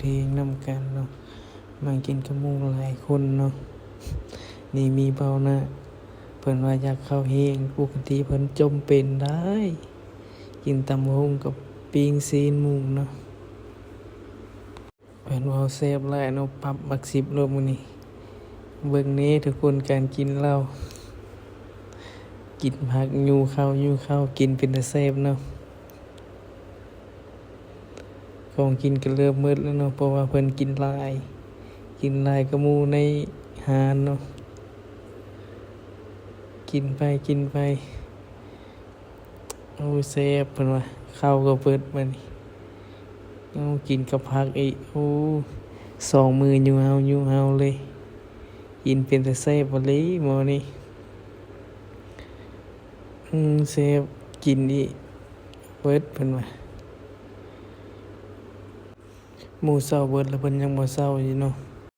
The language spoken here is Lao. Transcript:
ເທິງນຳກັນເນາະ ມາກິນກັບໝູ່ຫຼາຍຄົນເນາະ. ນີ້ມີເບົາໜ້າ ເພິ່ນວ່າຢາກເຂົ້າແຮງ ປົກກະຕິເພິ່ນຈົ່ມເປັນໄດ໋ ກິນຕຳບັກຫຸ່ງກັບປີ້ງຊີ້ນໝູເນາະ. ເພິ່ນເວົ້າແຊບຫຼາຍເນາະ ປັບບັກສິບໂລດມື້ນີ້. ເບິ່ງແດ່ທຸກຄົນ ການກິນລາວ ກິນຜັກ ຍູ້ເຂົ້າ ຍູ້ເຂົ້າ ກິນເປັນຕາແຊບເນາະ. ຂອງກິນກໍເລີ່ມໝົດແລ້ວເນາະ ເພາະວ່າເພິ່ນກິນຫຼາຍ ກິນຫຼາຍກວ່າໝູ່ໃນຮ້ານເນາະ. ກິນໄປ ກິນໄປ ໂອ້ ແຊບ ເພິ່ນວ່າ. ເຂົ້າກໍເບິດບາດນີ້. ເອົາ ກິນກັບຜັກອີກ. ໂອ້ ສອງມື້ຍູ້ເຮົາ ຍູ້ເຮົາເລີຍ. ກິນເປັນຕາແຊບບໍ່ເລີຍໝໍນີ້. ອືມ ແຊບ ກິນອີກ ເບິດ ເພິ່ນວ່າ. ໝູ່ເຊົາເບິດແລ້ວ ເພິ່ນຍັງບໍ່ເຊົາຢູ່ເນາະ.